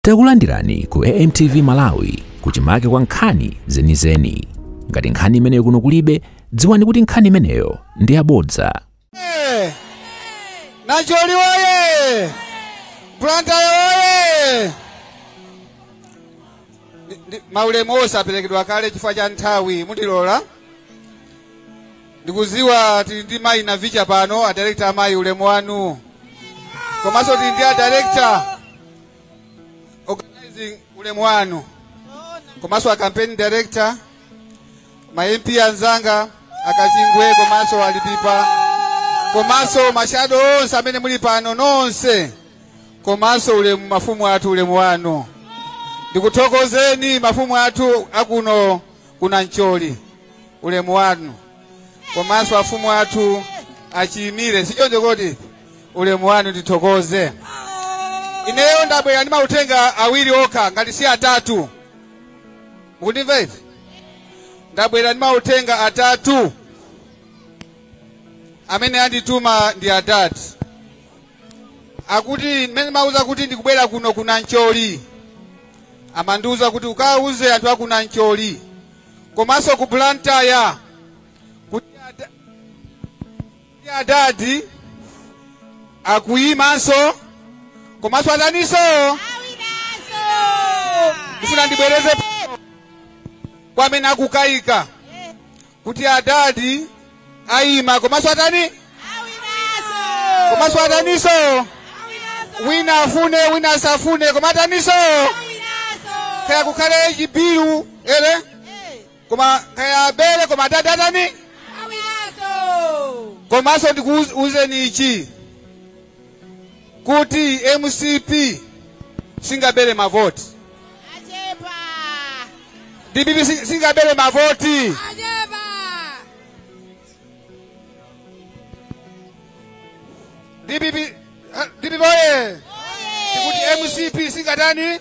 Takulandirani ku AMTV Malawi kuchimake kwa nkhani zenizeni. Ngati nkhani imeneyo kuno kulibe, dziwani kuti nkhani imeneyo ndi yabodza. Nancholi woye! Blantyre woye! Maulemu onse aperekedwa kale chifukwa cha nthawi, mundilola. Ndikuziwa tili ndi mayi Navicha pano, a director amayi, ulemu wanu. Komanso tili ndi a director organizing, ulemu wanu. Komanso a campaign director, ma MP anzanga, akachingwe komanso alipipa, komanso ma shadow onse amene muli pano nonse, komanso ulemu mafumu athu, ulemu wanu. Ndikuthokozeni mafumu athu akuno kuna Ncholi, ulemu wanu. Komanso afumu athu achiyimire sichonjo koti, ulemu wanu, ndithokoze. Ineyo ndabwera ndi mauthenga awiri okha, ngati si atatu. Mukundimva izi? Ndabwera ndi mauthenga atatu. Amene andituma ndi adati akuti mmene mauza kuti ndikubwera kuno kuna Ncholi, amandiuza kuti ukauze anthu akuna Ncholi komanso ku Blantyre kuti adadi akuyimanso komanso ataniso. Ndifuna ndibwereze kwa amene akukayika kuti adadi ayima komanso atani, komanso ataniso. Wina afune, wina asafune, koma ataniso, kaya kukhale chibilu ere, koma kaya abere, koma adadi atani. Komanso ndikuuzeni ichi kuti MCP singabere mavoti, DPP singabere mavoti. DPP, DPP oye! Ndikuti MCP singatani,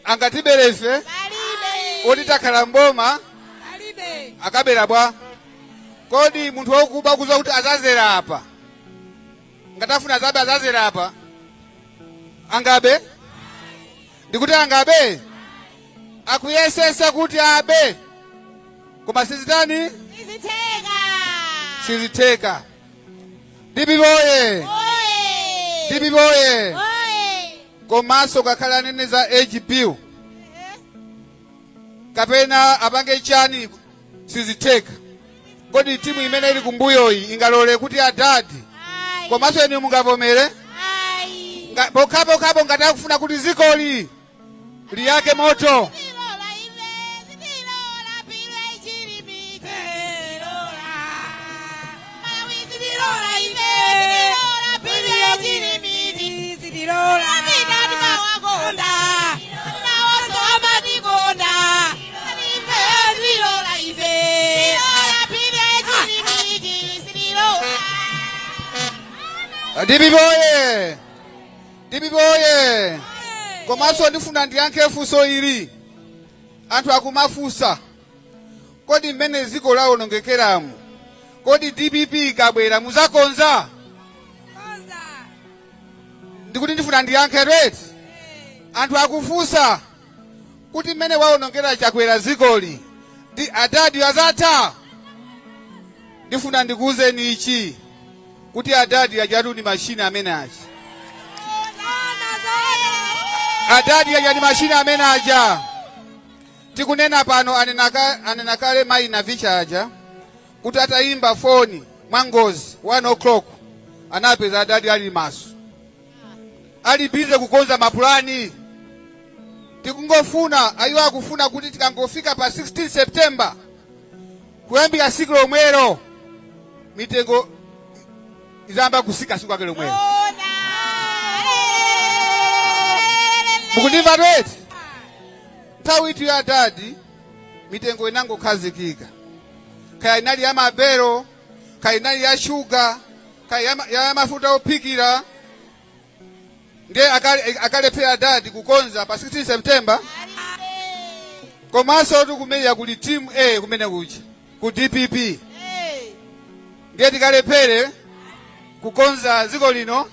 angatibere ife oti takhala mboma, akabera bwa? Kodi munthu wokuba kuza kuti azazera apa, ngatafuna azabe, azazera apa, angabe? Ndikuti angabe? Akuyesesa kuti abe, koma sizitani, sizitheka. DPP oye! DPP oye! Komanso ngakhale anene za age bill kapena apange chani, sizitheka. Kodi timu imene ili kumbuyoyi ingalole kuti adadi komanso eni mungavomere? Pokhapokhapo ngati akufuna kuti zikoli liyake moto. DPP oye! DPP oye! Komanso ndifuna ndiyankhe funso ili. Anthu akumafunsa, kodi mmene ziko lawonongekeramu, kodi DPP ikabwera muzakonza? Ndikuti ndifuna ndiyankhe rate. Anthu akufunsa kuti mmene wawonongera Chakwera zikoli, ndi adadi azatha? Ndifuna ndikuwuzeni ichi kuti adadi ajatu ndi mashini amene aja. Adadi aja ndi mashini amene aja. Tikunena pano, anena kale mayi Navicha aja kuti atayimba foni mwangozi 1 o'clock, anapeza adadi ali maso, ali busy kukonza mapulani. Tikungofuna ayiwo akufuna kuti tikangofika pa 16 September, kuyambira siku lomwelo mitengo izamba kusika siku ake lomwelo. Mukundimva tweti? Nthawi itu ya dadi mitengo inangokhazikika, kaya inali ya mabero, kaya inali ya shuga, kaya ya mafuta ophikira. Ndiye akalephera dadi kukonza pa 16 September? Komanso tikumenya kuli team A kumene kuja ku DPP, ndiye tikalephere kukonza dziko lino?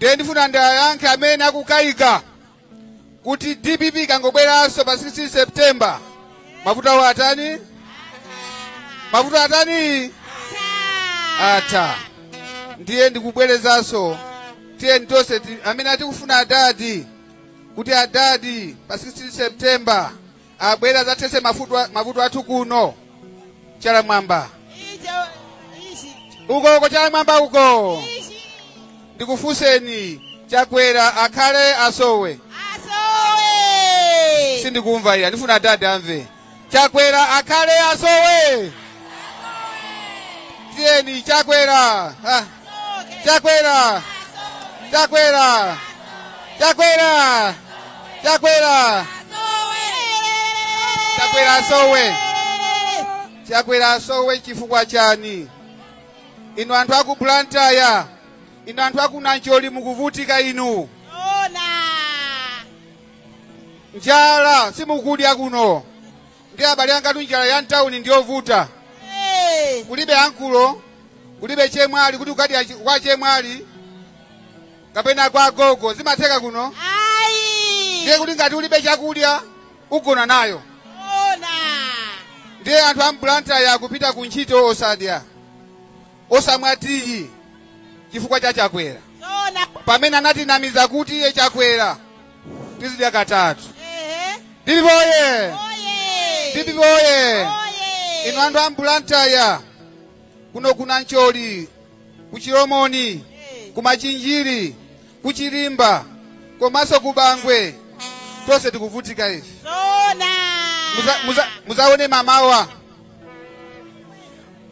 Ndiye ndifuna ndiyankhe amene akukayika kuti DPP kangobweranso pa 16 September mavuto awo atani? Mavuto atani? Atha. Ndiye ndikubwerezanso, tiye tonse amene atikufuna adadi kuti adadi pa 16 September abwera adzathetse mavuto athu kuno. Chala mwamba uko uko, chala mwamba uko. Ndikufunseni, Chakwera akhale asowe? Asowe. Sindikumva iya, ndifuna adadi amve. Chakwera akhale asowe? Tiyeni, Chakwera, ah. Chakwera, Chakwera, Chakwera, Chakwera, Chakwera asowe. Chakwera asowe chifukwa chani? Inu anthu aku Blantyre, inu anthu aku Nancholi, mukuvutika inu. Ona. Njala, simukudya kuno. Ndi abale angatu, njala ya mtawuni ndiyovuta. Kulibe ankulo, kulibe chemwali kuti ukadya kwa chemwali kapena kwa gogo, zimatheka kuno? Ayi. Ndiye kuti ngati ulibe chakudya ugona nayo. Ona. Ndiye anthu a m'Blantyre akupita ku ntchito osadya, osamwa tiyi chifukwa cha Chakwera. Ona. Pamene anatinamiza kuti iye Chakwera tizidya katatu. Ehe. DPP oye! Oye. DPP oye! Oye. Inu anthu a m'Blantyre kuno, kuna Ncholi, kuchilomoni, kumachinjiri, kuchilimba komanso kubangwe, tonse tikuvutika ife. Ona. Muzaone mamawa,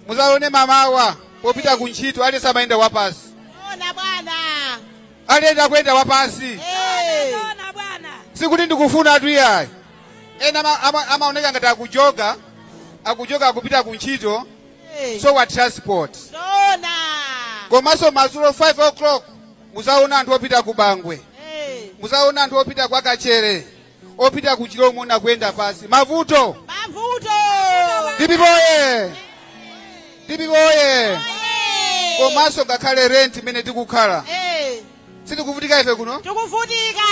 muzaone mamawa popita kuntchito aliyense amayenda wapasi. Ona bwana. Aliyenda kuyenda wapasi. Ona bwana. Sikuti ndikufuna tu iyayi. Ena amaoneka ngati akujoga, akujoga akupita kuntchito, so wa transport. Ona. Komanso madzulo 5 o'clock muzaona anthu opita ku Bangwe, muzaona anthu opita kwa Kachere, opita ku Chilomoni kuyenda pasi. Mavuto. Mavuto. DPP oye! DPP oye! Komanso ngakhale rent imene tikukhala, sitikuvutika ife kuno? Tikuvutika.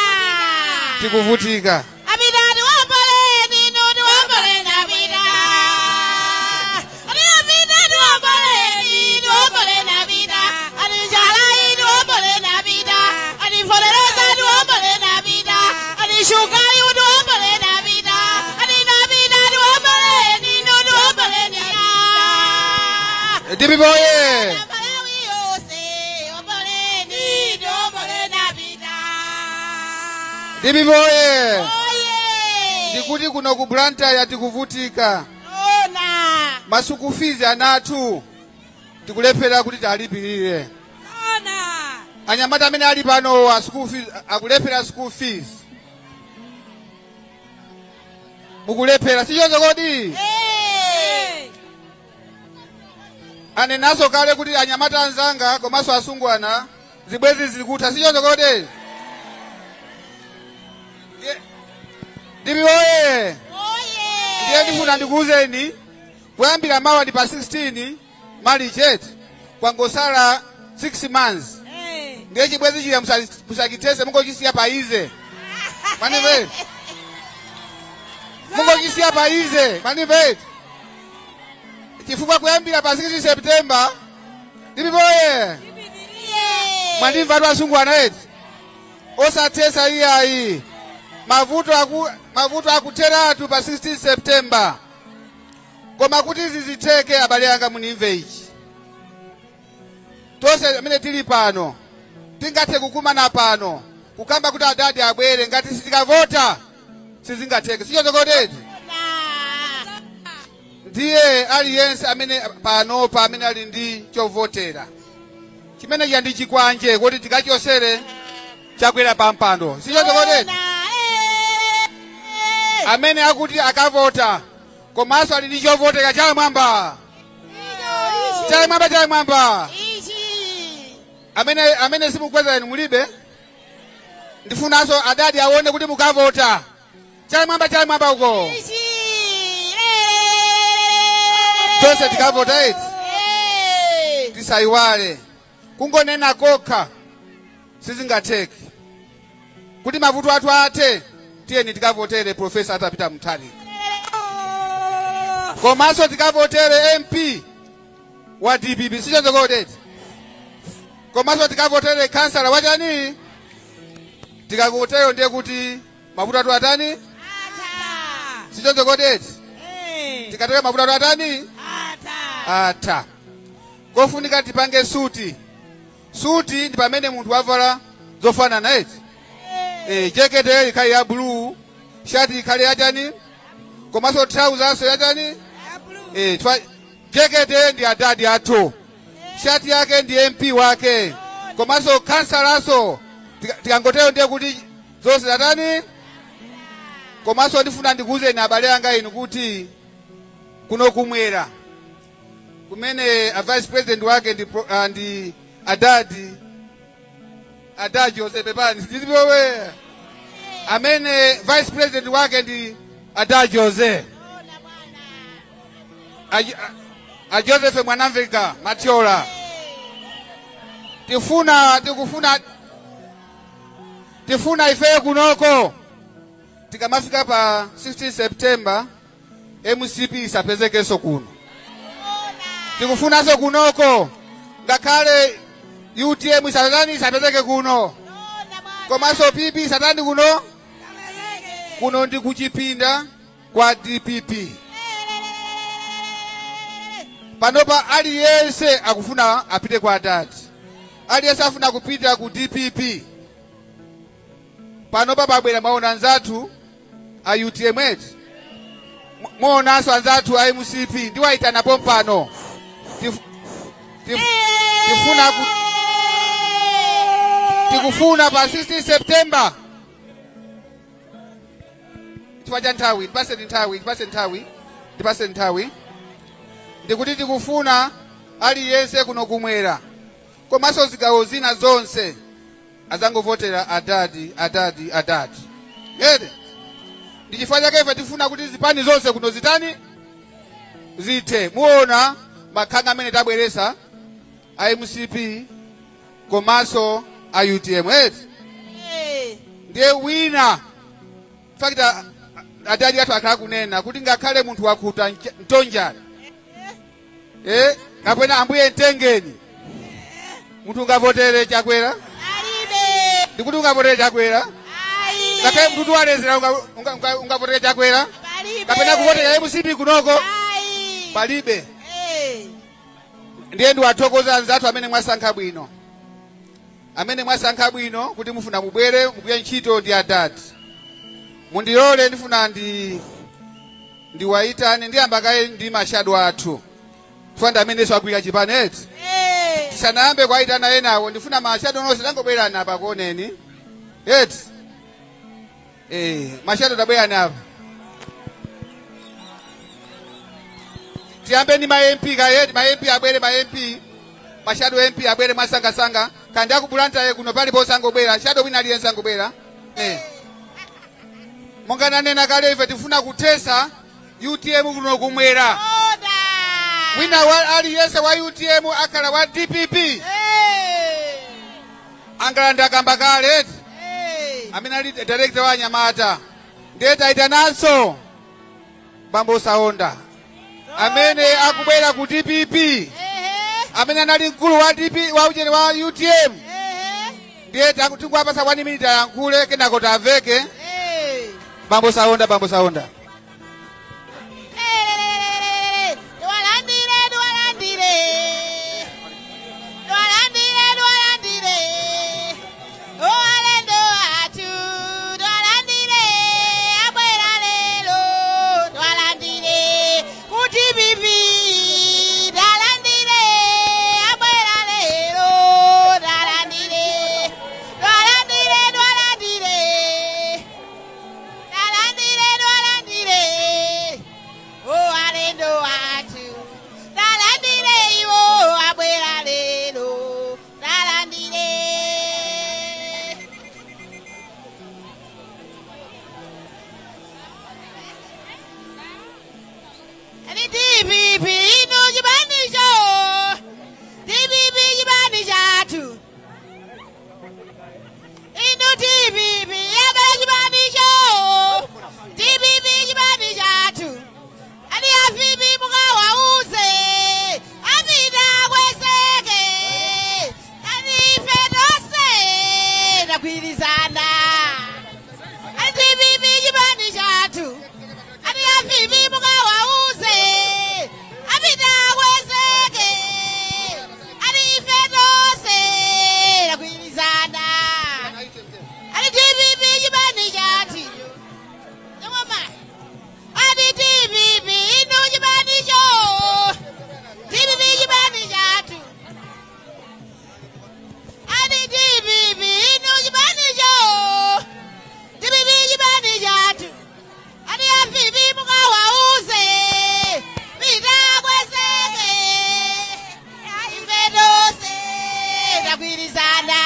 Tikuvutika. Apita tiwomboleni, inu tiwomboleni apita. Ani apita tiwomboleni, tiwomboleni apita. Ani njala tiwomboleni apita. Ani foleroza tiwomboleni apita. Ani shugali tiwomboleni apita. Ani napita tiwomboleni, inu tiwomboleni apita. DPP oye! Malawi yonse, omboleni, tiwomboleni apita. DPP oye! Oye! Ndikuti kuno ku Blantyre tikuvutika. Ona. Ma school fees ana athu tikulephera kuti talipirire. Ona. Anyamata amene ali panowa school fees akulephera, school fees mukulephera, sichoncho kodi? Anenaso kale kuti anyamata anzanga komanso asungwana zibwezi zikutha, sichoncho kodi? DPP oye! Oye! Ndiye ndifuna ndikuwuzeni, kuyambira mawa ndi pa 16 March, kwangosala 6 months. Ndiye chibwezi chija musachithetse, mungochisiya pa easy, manimve? Mungochisiya pa easy, manimve? Chifukwa kuyambira pa 16 September, DPP oye! Mwandimva atu asungwana eti? Osathetsa iyayi. Mavuto akutheratu pa 16 September. Koma kuti izi zitheke, abale anga, munimve ichi. Tonse amene tili pano tingathe kukumana pano kukamba kuti adadi abwere, ngati sitikavota sizingatheke, sichoncho koteti? Ndiye aliyense amene panopa amene ali ndi chovotera chimene chiya ndi chikwanje kuti tikachosere Chakwera pampando, sichoncho koteti? Amene akuti akavota komanso ali ndi chovotera, chamwamba, chamwamba, chamwamba. Amene simukweza inu mulibe, ndifunanso adadi aone kuti mukavota. Chamwamba, chamwamba uko. Tonse tikavota iti? Tisayiwale, kungonena kokha Sizingatheke. Kuti mavuto athu athe, tiyeni tikavotere Professor Arthur Peter Mutharika. Komanso tikavotere MP wa DPP, sichonzokodeti. Komanso tikavotere kansala wachani, tikakutero ndiye kuti mavuto athu atani? Ata. Sichonzokodeti. Tikatero mavuto athu atani? Ata. Ata. Kofunika tipange suti. Suti ndi pamene munthu wavala zofanana eti. Jekete ikhale ya blue, shati ikhale yachani, komanso trouser yachani. Ya blue. Jekete ndi adadi athu, shati yake ndi MP wake, komanso kansalaso. Tikangotero ndiye kuti zonse zatani. Komanso ndifuna ndikuwuzeni abale anga inu kuti kuno kumwera kumene a vice president wake ndi, ndi adadi adadi Jose, pepani ndilipowe, amene vice president wake ndi adadi Jose a Joseph Mwanamveka Mathyola. Tifuna tikufuna tifuna ifeyo kunoko tikamafika pa 16 September MCP isapezekenso kuno. Tikufunanso kunoko ngakhale UTM isatani isapezeke kuno, komanso PP isatani kuno. Kuno ndi kuchipinda kwa DPP. Panopa aliyense akufuna apite kwa adadi, aliyense afuna kupita ku DPP. Panopa pabwera maona anzathu a UTM eti, muonanso anzathu a MCP, ndiwayitanapo mpano. Tikufuna pa 16 September, chifukwa cha nthawi, ndipaseni nthawi, ndipaseni nthawi, ndipaseni nthawi, ndikuti tikufuna aliyense kuno kumwera komanso zigawo zina zonse azangovotera adadi, adadi, adadi ete. Ndi chifukwa chake ife tifuna kuti zipani zonse kuno zitani, zithe. Muona makhanga amene tabweresa a MCP komanso a UTM eti. Ndiye wina fakita adadi athu akhala kunena kuti ngakhale munthu wakhuta mtonjani, kapena ambuye mtengeni, munthu ungavotere Chakwera? Alibe. Ndikuti ungavotere Chakwera? Ayi. Ngakhale munthu walezera ungavotere Chakwera? Palibe. Kapena kuvotera MCP kunoko? Ayi. Palibe. Ndiye ndiwathokoza anzathu amene mwasankha bwino, amene mwasankha bwino kuti mufuna mubwere mugwire ntchito ndi adadi. Mundilole ndifuna ndiwayitane, ndiyamba kaye ndi mashado athu chifukwa ndi amenenso agwira chipani eti. Tisanayambe kuwayitana enawo, ndifuna mashado nonse tangobwerani apa kuoneni eti. Mashado tabwerani apa. Tiyambe ndi ma MP kaye, ma MP abwere, ma MP, mashado MP abwere mwasangasanga. Kandi akubulanta kuno palipo sangobwera, shadow wina aliyense angobwera. Monga nanena kale, ife tifuna kutesa UTM kuno kumwera. Wina aliyense wa UTM akhala wa DPP. Angalanda akamba kale eti, amene ali director wa anyamata. Ndiye tayitananso Bambo Saonda amene akubwera ku DPP, amene anali mkulu wa DP wa uchene wa UTM. Ndiye tikuwapasa 1 minute ayankhule, kenako tamveke. Bambo Saonda, Bambo Saonda. Tiwalandire, tiwalandire, tiwalandire, tiwalandire alendo athu, tiwalandire abwera lero, tiwalandire ku DPP, tiwalandire abwera lero, tiwalandire, tiwalandire, tiwalandire, tiwalandire, tiwalandire. Afibi mukawauze apita kwezeke ali ife tonse tagwirizana ali DPP chipani chathu chomwe ali DPP ino chipanicho DPP chipani chathu ali DPP ino chipanicho DPP chipani chathu ali afibi mukawauze pita kwezeke ife tonse tagwirizana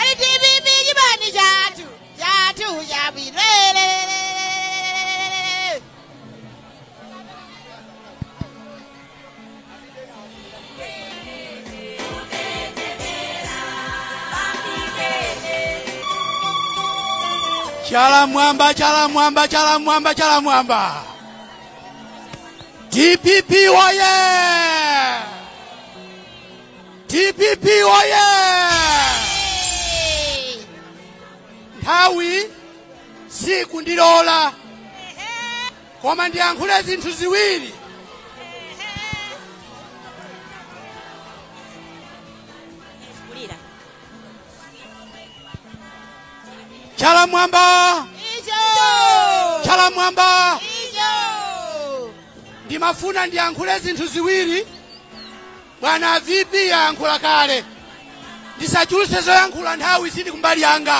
ali DPP chipani chathu chathu chabwino. Chala mwamba, chala mwamba, chala mwamba, chala mwamba. DPP oye! DPP oye! Nthawi sikundilola koma ndiyankhule zinthu ziwiri. Chala mwamba, chala mwamba. Ndimafuna ndiyankhule zinthu ziwiri. Bwana VP yayankhula kale, ndisachuluse zoyankhula, nthawi sili kumbali yanga.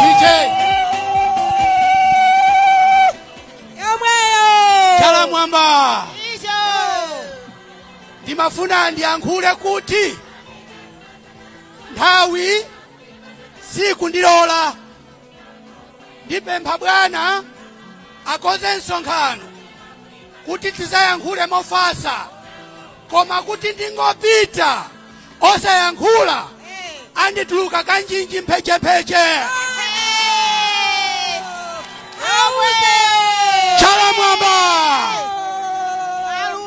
DJ chala mwamba, ndimafuna ndiyankhule kuti nthawi sikundilola. Ndipempha bwana akonze msonkhano kuti tizayankhule mofasa, koma kuti ndingopita osayankhula andituluka kanjinji mphechepeche. Chala mwamba,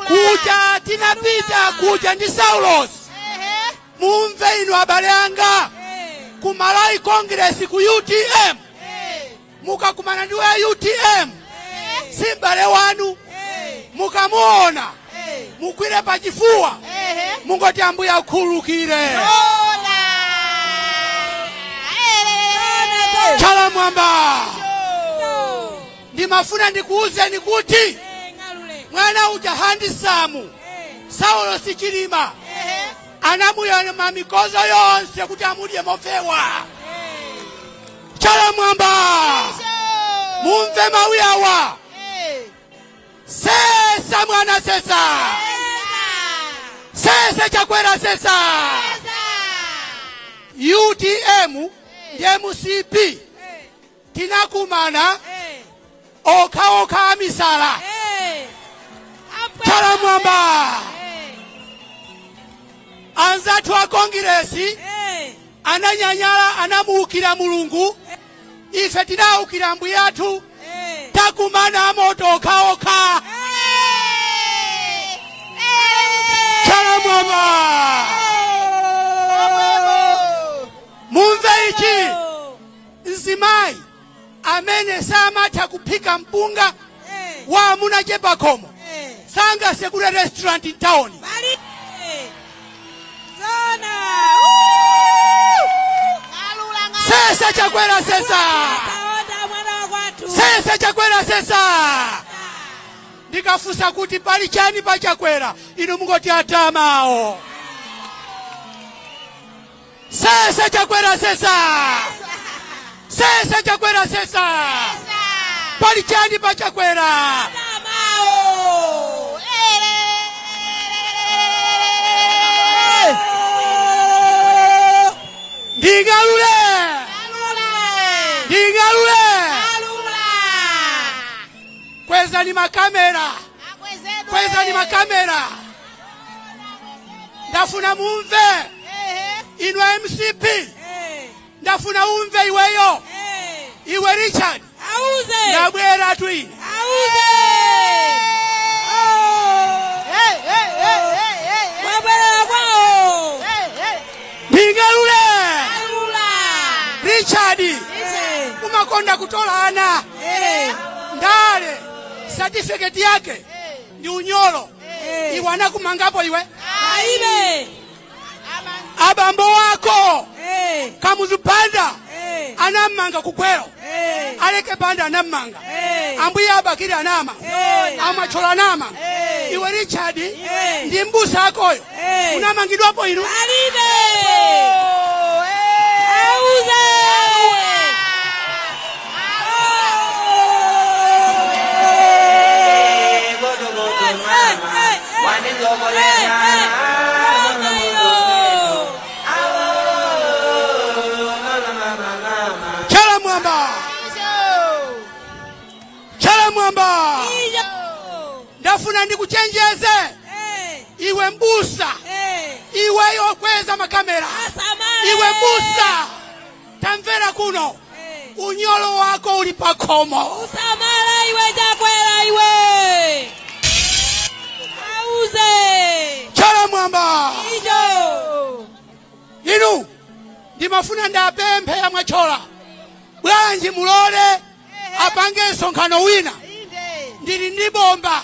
kuja tinapita kuja ndi Saulos. Mumve inu abale anga, ku Malawi Congress, ku UTM, mukakumana ndi wa UTM si m'bale wanu, mukamuona mugwire pachifuwa, mungoti Ambuye akhululukire. Chala mwamba, ndimafuna ndikuwuzeni kuti mwana uja handisamu Saulo Sichilima anamuyama mikozo yonse kuti amudye mofewa. Chala mwamba, mumve mawu awa. Sesa mwana sesa, sesa Chakwera sesa. UTM ndi MCP tinakumana okhaokha amisala. Chala mwamba, anzathu a Kongiresi ananyanyala, anamuukira Mulungu, ife tinawukira mbuyathu, takumana moto okhaokha. Chala mwamba, mumve ichi. Mzimayi amene samatha kuphika mpunga wa amuna chepakhomo sangasekule restaurant in town. Sesa Chakwera sesa, sesa Chakwera sesa. Ndikafusa kuti pali chani pa Chakwera, inu mungoti atamawo. Sesa Chakwera sesa. Sesa Chakwera sesa. Pali chani pa Chakwera. Atamawo. Ndingalule. Ndingalule. Kweza ni makamera. Kweza ni makamera. Ndafuna mumve. Inu MCP. Ndafuna umve iweyo. Iwe Richard. Auze. Ndabwera tu ine. Auze. Wabwera kwao. Ndingalule. Richard. Umakonda kutola ana. Ndale. Certificate yake ndi unyolo. Iwe anakumangapo iwe. Aibe. Abambo wako Kamuzupanda anamanga kukwelo. Aleke banda anamanga. Ambuya abakiri anama. Amachola anama. Iwe Richard ndi mbusa akoyo. Unamangidwapo inu. Aibe. Auze. Chala mwamba. Chala mwamba. Ndafuna ndikuchenjeze. Iwe mbusa. Iwe yokweza makamera. Iwe mbusa. Tamvera kuno. Unyolo wako uli pakomo. Usamala iwe Chakwera iwe. Auze. Chala mwamba. Ijo. Inu ndimafuna ndapemphe ya Mwachola. Bwanji mulole apange msonkhano wina. Ndili ndi bomba.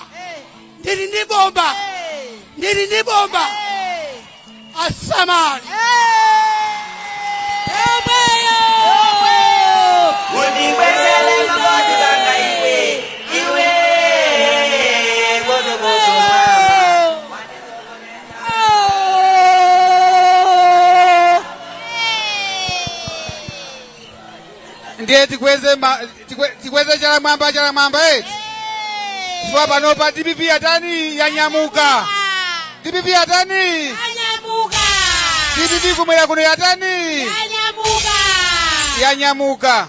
Ndili ndi bomba. Ndili ndi bomba. Asamali. Ndiye tikweze tikweze chala mwamba chala mwamba eti. Chifukwa panopa DPP atani yanyamuka. DPP atani yanyamuka. DPP kumwera kuno yatani yanyamuka. Yanyamuka.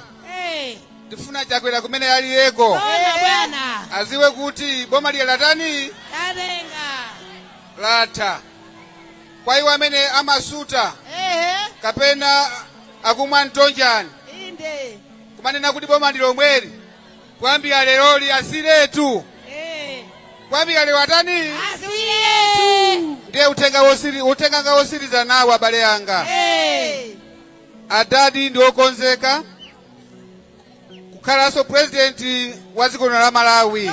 Ndifuna Chakwera kumene aliyeko. Bwana aziwe kuti boma liya latani latenga latha. Kwa iwo amene amasuta kapena akumwa mtonjani kumanena kuti boma ndi lomweli kuyambira leroli asiretu. Kuyambira lero atani asiretu. Ndiye uthenga wosiriza nawo abale anga. Adadi ndi okonzeka kukhalanso president wa dziko la Malawi.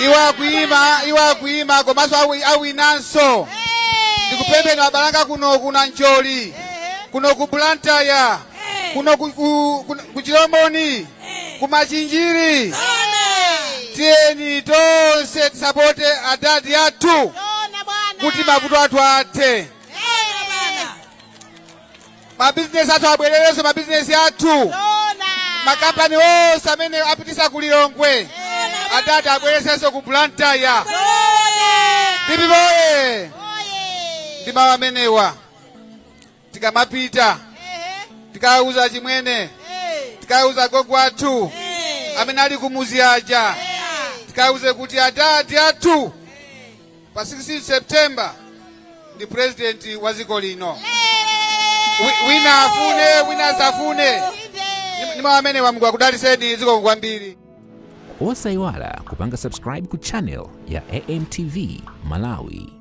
Iwo akuima komanso awinanso. Ndikupempheni abalanga kuno kuna Njoli, kuno ku Blantyre, kuno ku Chilomoni, ku Machinjiri. Tiyeni tonse tisapote adadi athu kuti mavuto athu athe. Mabizinesi athu abwererenso mabizinesi athu. Makampani onse amene apitisa ku Lilongwe adadi abwererenso ku Blantyre. DPP oye! Ndi mawu amenewa. Tikamapita tikauza chimwene, tikauza gogo athu amene ali kumuzi aja, tikauze kuti adadi athu pa 16 September ndi president wa dziko lino. Wina afune, wina asafune. Ndi mawu amenewa. Mulungu akudalitseni dziko kwambiri. Osayiwala kupanga subscribe ku channel ya AMTV Malawi.